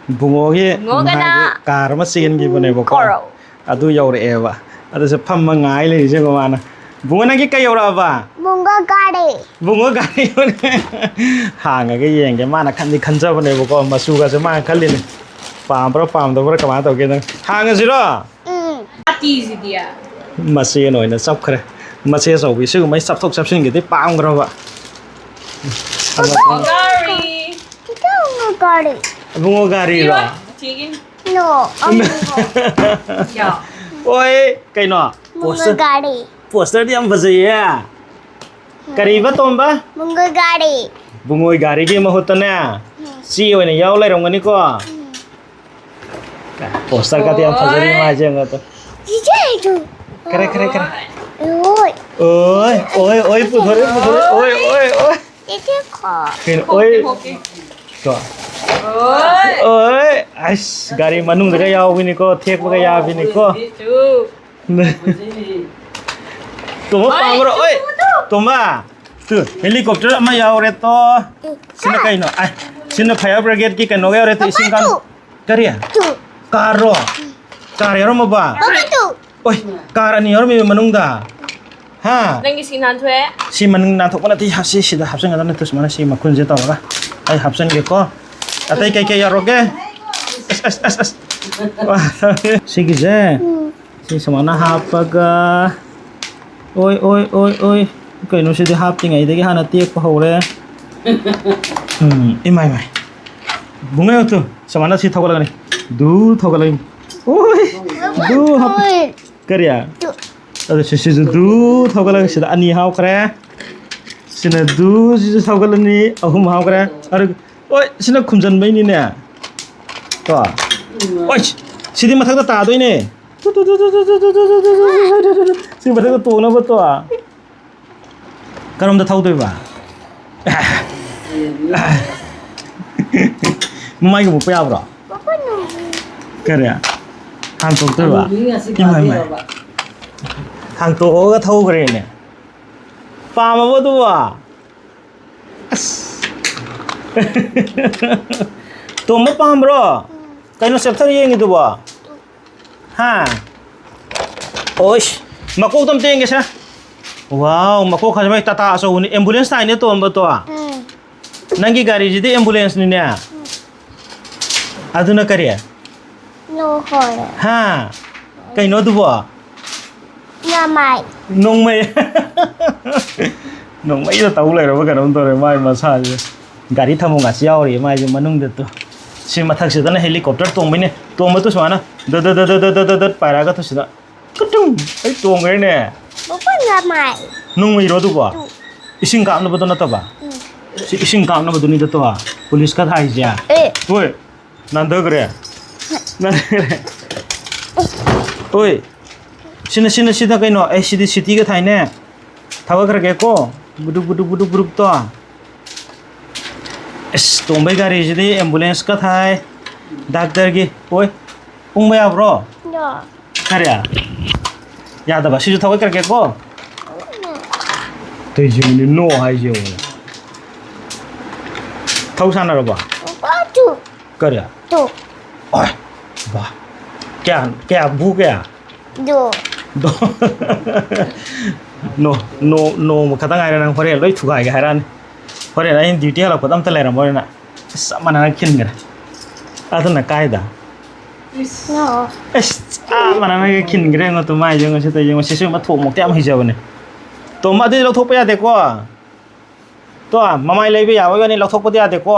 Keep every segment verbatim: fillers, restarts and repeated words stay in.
ꯕꯨꯡꯉꯣꯒꯤ ꯕꯨꯡꯉꯣꯒꯅ ꯃꯥꯒꯤ car ꯑꯃ ꯆꯦꯟꯈꯤꯕꯅꯦꯕꯀꯣ꯫ ꯀꯣꯔꯧ꯫ ꯑꯗꯨ ꯌꯧꯔꯛꯑꯦꯕ꯫ ꯑꯗꯨꯁꯨ ꯐꯝꯃ ꯉꯥꯏ ꯂꯩꯔꯤꯁꯦ ꯃꯃꯥꯅ꯫ ꯕꯨꯡꯉꯣ, ꯅꯪꯒꯤ ꯀꯩ ꯌꯧꯔꯛꯑꯕ? ꯕꯨꯡꯉꯣ ꯒꯥꯔꯤ꯫ ꯕꯨꯡꯉꯣ ꯒꯥꯔꯤ ꯌꯧꯔꯛꯑꯦ꯫ ꯍꯥꯡꯉꯒ ꯌꯦꯡꯒꯦ꯫ ꯃꯥꯅ ꯈꯟꯗꯤ ꯈꯟꯖꯕꯅꯦꯕꯀꯣ꯫ ꯃꯆꯨꯒꯁꯦ ꯃꯥꯅ ꯈꯜꯂꯤꯅꯦ꯫ ꯄꯥꯝꯕ꯭ꯔꯥ ꯄꯥꯝꯗꯕ꯭ꯔꯥ ꯀꯃꯥꯏꯅ ꯇꯧꯒꯦ ꯅꯪ? ꯍꯥꯡꯉꯁꯤꯔꯣ? ꯎꯝ꯫ ꯃꯆꯦꯅ ꯑꯣꯏꯅ ꯆꯞꯈ꯭ꯔꯦ꯫ ꯃꯆꯦ ꯑꯆꯧꯕꯤ ꯁꯤꯒꯨꯝꯕꯩ ꯆꯞꯊꯣꯛ ꯆꯞꯁꯤꯟꯒꯤꯗꯤ ꯄꯥꯝꯈ꯭ꯔꯕ꯫ ꯕꯨꯡꯉꯣ ꯒꯥꯔꯤ꯫ ꯕꯨꯡꯉꯣ ꯒꯥꯔꯤ꯫ ꯕꯨꯡꯉꯣ ꯒꯥꯔꯤꯔꯣ? ꯆꯦꯒꯤ꯫ No, ꯑꯃꯨꯕ꯫ ꯌꯥ꯫ ꯑꯣꯏ, ꯀꯩꯅꯣ? ꯕꯨꯡꯉꯣ ꯒꯥꯔꯤ꯫ Poster-ꯗꯤ ꯌꯥꯝ ꯐꯖꯩꯌꯦ꯫ ꯀꯔꯤꯕ, ꯇꯣꯝꯕ? ꯕꯨꯡꯉꯣ ꯒꯥꯔꯤ꯫ ꯕꯨꯡꯉꯣꯏ ꯒꯥꯔꯤꯒꯤ ꯃꯍꯨꯠꯇꯅꯦ, ꯎꯝ꯫ ꯆꯦ ꯑꯣꯏꯅ ꯌꯥꯎ ꯂꯩꯔꯝꯒꯅꯤꯀꯣ꯫ ꯎꯝ꯫ Poster-ꯀꯗꯤ ꯌꯥꯝ ꯐꯖꯔꯤ, ꯑꯣꯏ꯫ ꯃꯥꯏꯁꯦ ꯌꯦꯡꯉꯣ ꯇꯨ꯫ ꯆꯤꯆꯦ, ꯑꯩꯁꯨ꯫ ꯀꯔꯦ, ꯀꯔꯦ, ꯀꯔꯦ꯫ ꯑꯣꯏ꯫ ꯑꯣꯏ, ꯑꯣꯏ, ꯑꯣꯏ, ꯄꯨꯊꯣꯔꯛꯑꯦ, ꯄꯨꯊꯣꯔꯛꯑꯦ꯫ ꯑꯣꯏ, ꯑꯣꯏ, ꯑꯣꯏ꯫ ꯆꯤꯆꯦ, ꯈꯣ꯫ ꯀꯩꯅꯣ, ꯑꯣꯏ꯫ ꯍꯣꯀꯦ, ꯍꯣꯀꯦ꯫ ꯀꯣ꯫ ꯑꯣꯏ꯫ ꯑꯣꯏ꯫ ꯑꯁ, ꯒꯥꯔꯤ ꯃꯅꯨꯡꯗꯒ ꯌꯥꯎꯕꯤꯅꯤꯀꯣ, ꯊꯦꯛꯄꯒ ꯌꯥꯕꯤꯅꯤꯀꯣ꯫ ꯇꯨ꯫ ꯇꯣꯝꯕ, ꯑꯣꯏ, ꯄꯥꯝꯕ꯭ꯔꯣ? ꯇꯨ, ꯑꯣꯏ, ꯇꯨ, ꯇꯨ꯫ ꯇꯣꯝꯕ꯫ ꯇꯨ, helicopter ꯑꯃ ꯌꯥꯎꯔꯦ ꯇꯣ꯫ ꯁꯤꯅ ꯀꯩꯅꯣ? ꯑꯥꯏ, ꯁꯤꯅ fire brigade-ꯀꯤ ꯀꯩꯅꯣꯒ ꯌꯥꯎꯔꯦ ꯇꯣ, ꯏꯁꯤꯡ ꯀꯥꯡ-, ꯄꯄꯥ, ꯇꯨ꯫ ꯀꯔꯤ? ꯇꯨ꯫ Car-ꯔꯣ? Car ꯌꯥꯎꯔꯝꯃꯕ? ꯄꯄꯥ, ꯇꯨ꯫ ꯑꯣꯏ, car ꯑꯅꯤ ꯌꯥꯎꯔꯝꯃꯤ ꯃꯅꯨꯡꯗ꯫ ꯍꯥ? ꯅꯪꯒꯤ ꯁꯤ ꯅꯥꯟꯊꯣꯛꯑꯦ꯫ ꯁꯤ ꯃꯅꯨꯡ ꯅꯥꯟꯊꯣꯛꯄ ꯅꯠꯇꯦ, ꯁꯤ, ꯁꯤꯗ ꯍꯥꯞꯆꯤꯟꯒꯗꯕꯅꯤ꯫ ꯇꯨ, ꯁꯨꯃꯥꯏꯅ ꯁꯤ ꯃꯈꯨꯟꯁꯦ ꯇꯧꯔꯒ ꯑꯩ ꯍꯥꯞꯆꯤꯟꯒꯦꯀꯣ꯫ ꯑꯇꯩ ꯀꯩ ꯀꯩ ꯌꯥꯎꯔꯛꯒꯦ? ꯑꯁ, ꯑꯁ, ꯑꯁ, ꯑꯁ꯫ ꯁꯤꯒꯤꯁꯦ꯫ ꯎꯝ꯫ ꯁꯤ ꯁꯨꯃꯥꯏꯅ ꯍꯥꯞꯄꯒ, ꯑꯣꯏ, ꯑꯣꯏ, ꯑꯣꯏ, ꯑꯣꯏ꯫ ꯀꯩꯅꯣ ꯁꯤꯗꯤ ꯍꯥꯞꯇ꯭ꯔꯤꯉꯩꯗꯒꯤ ꯍꯥꯟꯅ ꯇꯦꯛꯄ ꯍꯧꯔꯦ꯫ ꯎꯝ, ꯏꯃꯥꯏ, ꯏꯃꯥꯏ꯫ ꯕꯨꯡꯉꯣ ꯇꯨ, ꯁꯨꯃꯥꯏꯅ ꯁꯤ ꯊꯧꯒꯠꯂꯒꯅꯤ꯫ ꯗꯨ ꯊꯧꯒꯠꯂꯒꯅꯤ꯫ ꯑꯣꯏ, ꯗꯨ ꯍꯥꯞ-, ꯑꯣꯏ꯫ ꯀꯔꯤ? ꯇꯨ꯫ ꯑꯗꯨ ꯁꯤ, ꯁꯤꯁꯨ ꯗꯨ ꯊꯧꯒꯠꯂꯒ ꯁꯤꯗ ꯑꯅꯤ ꯍꯥꯞꯈ꯭ꯔꯦ꯫ ꯁꯤꯅ ꯗꯨ, ꯁꯤꯁꯨ ꯊꯧꯒꯠꯂꯅꯤ, ꯑꯍꯨꯝ ꯍꯥꯞꯈ꯭ꯔꯦ꯫ ꯑꯗꯨ, ꯑꯣꯏ, ꯁꯤꯅ ꯈꯨꯝꯖꯟꯕꯩꯅꯤꯅꯦ꯫ ꯀꯣ? ꯑꯣꯏ, ꯁꯤꯗꯤ ꯃꯊꯛꯇ ꯇꯥꯗꯣꯏꯅꯦ꯫ ꯁꯤ ꯃꯊꯛꯇ ꯇꯣꯡꯅꯕ ꯇꯣ꯫ ꯀꯔꯣꯝꯗ ꯊꯧꯗꯣꯏꯕ? ꯃꯃꯥꯏꯒ ꯃꯨꯛꯄ ꯌꯥꯕ꯭ꯔꯣ? ꯀꯔꯤ? ꯍꯥꯡꯇꯣꯛꯇꯣꯏꯕ? ꯏꯃꯥꯏ, ꯏꯃꯥꯏ꯫ ꯍꯥꯡꯇꯣꯛꯑꯒ ꯊꯧꯈ꯭ꯔꯦꯅꯦ꯫ ꯄꯥꯝꯃꯕꯣ ꯑꯗꯨꯕꯣ? ꯑꯁ꯫ ꯇꯣꯝꯕ ꯄꯥꯝꯕ꯭ꯔꯣ? ꯀꯩꯅꯣ ꯆꯦꯞꯇꯔ ꯌꯦꯡꯉꯤꯗꯨꯕꯣ? ꯍꯥ? ꯑꯣꯏꯁ, ꯃꯀꯣꯛꯇꯣ ꯑꯝꯇ ꯌꯦꯡꯒꯦꯁꯦ꯫ ꯋꯥꯎ, ꯃꯀꯣꯛ ꯈꯖꯃꯩ ꯇꯥꯇꯥ ꯑꯆꯧꯕꯅꯤ꯫ ꯑꯦꯝꯕꯨꯂꯦꯟꯁ ꯇꯥꯏꯅꯦ ꯇꯣꯝꯕꯗꯣ꯫ ꯎꯝ꯫ ꯅꯪꯒꯤ ꯒꯥꯔꯤꯁꯤꯗꯤ ꯑꯦꯝꯕꯨꯂꯦꯟꯁꯅꯤꯅꯦ꯫ ꯑꯗꯨꯅ ꯀꯔꯤ? ꯂꯣꯍꯣꯔ꯫ ꯍꯥ? ꯀꯩꯅꯣ ꯑꯗꯨꯕꯣ? ꯅꯃꯥꯏ꯫ ꯅꯣꯡꯃꯩ꯫ ꯅꯣꯡꯃꯩꯗ ꯇꯧ ꯂꯩꯔꯕ ꯀꯩꯅꯣꯝ ꯇꯧꯔꯦ ꯃꯥꯏ ꯃꯁꯥꯁꯦ꯫ ꯒꯥꯔꯤ ꯊꯝꯐꯝꯒꯁꯤ ꯌꯥꯎꯔꯤ ꯃꯥꯏꯁꯦ ꯃꯅꯨꯡꯗ ꯇꯨ꯫ ꯁꯤ ꯃꯊꯛꯁꯤꯗꯅ ꯍꯦꯂꯤꯀꯣꯞꯇꯔ ꯇꯣꯡꯕꯩꯅꯦ꯫ ꯇꯣꯡꯕꯗꯨ ꯁꯨꯃꯥꯏꯅ ꯗ ꯗ ꯗ ꯄꯥꯏꯔꯛꯑꯒ ꯇꯨ ꯁꯤꯗ꯫ ꯀꯇꯨꯝ! ꯑꯩ ꯇꯣꯡꯈ꯭ꯔꯦꯅꯦ꯫ ꯃꯄꯥꯟ ꯅꯃꯥꯏ꯫ ꯅꯣꯡꯃꯩꯔꯣ ꯑꯗꯨꯕꯣ? ꯇꯨ꯫ ꯏꯁꯤꯡ ꯀꯥꯞꯅꯕꯗꯣ ꯅꯠꯇꯕ? ꯎꯝ꯫ ꯁꯤ ꯏꯁꯤꯡ ꯀꯥꯞꯅꯕꯗꯨꯅꯤꯗ ꯇꯣ꯫ ꯄꯨꯂꯤꯁꯀ ꯊꯥꯏꯁꯦ꯫ ꯑꯦ꯫ ꯍꯣꯏ꯫ ꯅꯥꯟꯊꯈ꯭ꯔꯦ꯫ ꯅꯥꯟꯊꯈ꯭ꯔꯦ꯫ ꯍꯣꯏ꯫ ꯁꯤꯅ, ꯁꯤꯅ, ꯁꯤꯗ ꯀꯩꯅꯣ? ꯑꯩ ꯁꯤꯗꯤ ꯁꯤꯇꯤꯒ ꯊꯥꯏꯅꯦ꯫ ꯊꯥꯒꯠꯈ꯭ꯔꯒꯦꯀꯣ꯫ ꯕꯨꯗꯨꯛ, ꯕꯨꯗꯨꯛ, ꯕꯨꯗꯨꯛ, ꯕꯨꯗꯨꯛꯇꯣ꯫ ꯑꯁ, ꯇꯣꯝꯕꯩ ꯒꯥꯔꯤꯁꯤꯗꯤ ꯑꯦꯝꯕꯨꯂꯦꯟꯁꯀ ꯊꯥꯏ꯫ ꯗꯥꯛꯇꯔꯒꯤ꯫ ꯍꯣꯏ꯫ ꯎꯪꯕ ꯌꯥꯕ꯭ꯔꯣ? ꯌꯥ꯫ ꯀꯔꯤ? ꯌꯥꯗꯕ꯫ ꯁꯤꯁꯨ ꯊꯥꯒꯠꯈ꯭ꯔꯒꯦꯀꯣ꯫ ꯇꯧꯏꯁꯤꯕꯨꯅꯤ ꯅꯣ ꯍꯥꯏꯁꯦ ꯌꯦꯡꯉꯨꯅꯦ꯫ ꯊꯧ ꯁꯥꯟꯅꯔꯕꯣ? ꯄꯥꯇꯨ꯫ ꯀꯔꯤ? ꯇꯨ꯫ ꯑꯣꯏ, ꯕꯥ꯫ ꯀꯌꯥ, ꯀꯌꯥ, ꯚꯨ ꯀꯌꯥ? ꯗꯣ꯫ ꯗꯣ꯫ ꯅꯣ, ꯅꯣ, ꯅꯣꯡꯃ ꯈꯛꯇ ꯉꯥꯏꯔꯦ ꯅꯪ ꯍꯣꯔꯦꯟ ꯂꯣꯏ ꯊꯨꯒꯥꯏꯒꯦ ꯍꯥꯏꯔꯛꯑꯅꯤ꯫ ꯍꯣꯔꯦꯟ ꯑꯩꯅ ꯗ꯭ꯌꯨꯇꯤ ꯍꯜꯂꯛꯄꯗ ꯑꯝꯇ ꯂꯩꯔꯝꯃꯣꯏ ꯅꯪ꯫ ꯑꯁ, ꯆꯞ ꯃꯥꯟꯅꯅ ꯈꯤꯟꯈ꯭ꯔꯦ꯫ ꯑꯗꯨꯅ ꯀꯥꯏꯗ? ꯅꯣ꯫ ꯑꯁ, ꯆꯞ ꯃꯥꯟꯅꯅ ꯈꯤꯟꯈ꯭ꯔꯦ ꯌꯦꯡꯉꯣ, ꯇꯨ ꯃꯥꯏꯁꯦ ꯌꯦꯡꯉꯣ, ꯁꯤ ꯇꯧ ꯌꯦꯡꯉꯣ, ꯁꯤꯁꯨ ꯃꯊꯣꯡ ꯃꯣꯛꯇ ꯌꯥꯝ ꯍꯩꯖꯕꯅꯦ꯫ ꯇꯣꯝꯕ, ꯑꯗꯨꯗꯤ ꯂꯧꯊꯣꯛꯄ ꯌꯥꯗꯦꯀꯣ꯫ ꯇꯣ, ꯃꯃꯥꯏ ꯂꯩꯕ ꯌꯥꯕ ꯑꯣꯏꯒꯅꯤ, ꯂꯧꯊꯣꯛꯄꯗꯤ ꯌꯥꯗꯦꯀꯣ꯫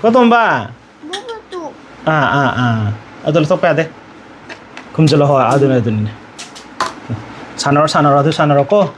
ꯀꯣ ꯇꯣꯝꯕ? ꯕꯨꯕꯨꯇꯨ꯫ ꯑꯥ, ꯑꯥ, ꯑꯥ꯫ ꯑꯗꯨ ꯂꯧꯊꯣꯛꯄ ꯌꯥꯗꯦ꯫ ꯈꯨꯝꯖꯤꯜꯂꯣ, ꯍꯣꯏ, ꯑꯗꯨꯅ, ꯑꯗꯨꯅꯤꯅꯦ꯫ ꯁꯥꯟꯅꯔꯣ, ꯁꯥꯟꯅꯔꯣ, ꯑꯗꯨ ꯁꯥꯟꯅꯔꯣꯀꯣ꯫